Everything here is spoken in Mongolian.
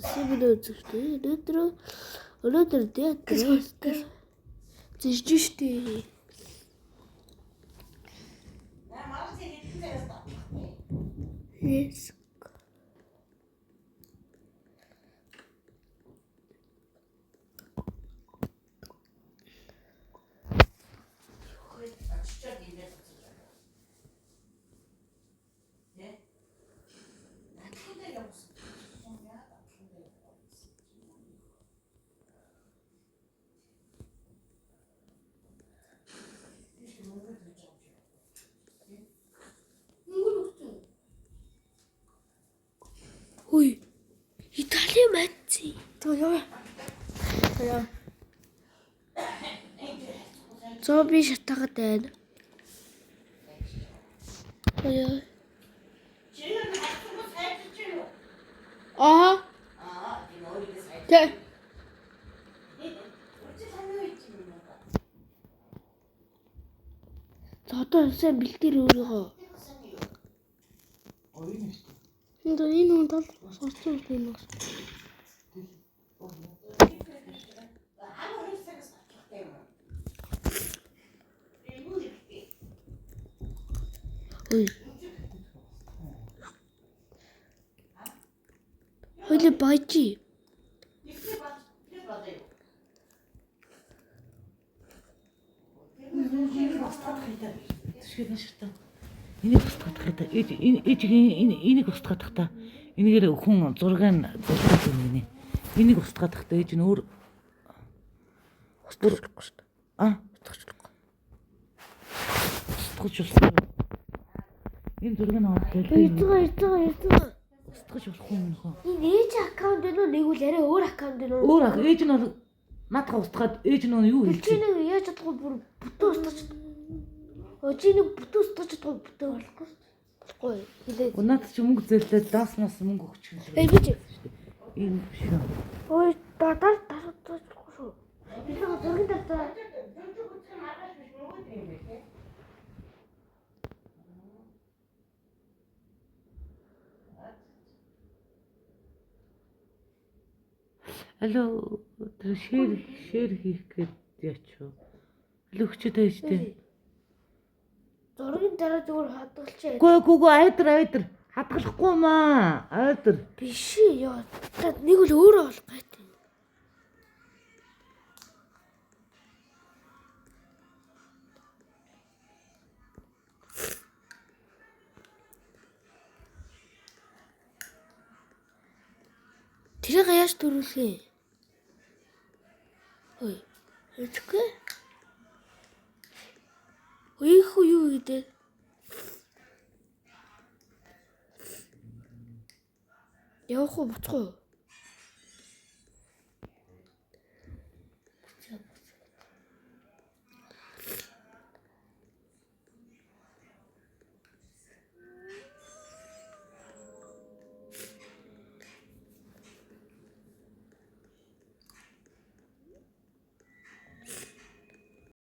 Сибил үзэгчтэй. Өнөөдөр театр зижж штэ. Yes. Ой. Итали матчи. За яа. За яа. Зомби шатаагаад байна. Ой. Аа. Тэ. За одоо сайн бэлдээр өөрийгөө. Энэ энэ хүн тал сурсан юм байна. Ой. Хоёлаа баяжи. Түшгээд шатаа. Энийг устгах та. Ээж энэ ээж энэ энийг устгах та. Энийгээр хүн зургийг зурдаг юм гинэ. Энийг устгах та ээж нь өөр Устгахгүй шүү дээ. а Устгахгүй. устгах болохгүй. Энэ зургийг аваад Ирж дэлбэ. байгаа, ирж байгаа, ирж байгаа. Устгах болохгүй юм нөхөө. Энэ ээж аккаунт байна уу? Нэг үл арай өөр аккаунт байна уу? Өөр ах ээж нь бол наадах устгаад ээж нь юу Тэр хэлж чи нэг яаж чадахгүй бүр бүтэн устгах чадахгүй. Өө чи нэг бүтэн устгах чадахгүй бүтэн болохгүй шүү дээ. Болохгүй. Хилээ. Наад чи мөнгө зээлдээд даас нас мөнгө өгч юм. Эй би чи. Энэ биш үү? Ой да да чадахгүй шүү. Би нэг зургийн тавьцаа. Алло тэр шеэр хийх гээд яач вэ? Алло өчөө тааштай. Зургийн дараа зүгээр хадгалчих. Гүү гүү гүү айдар айдар хадгалахгүй маа айдар. Биш ээ ёо. Та нэг үл өөрөө болох гайт. Тэрийг яаж төрүүлэх юм? Ой. Эцгүй. Ой хүү юу гэдэг? Явах уу буцах уу?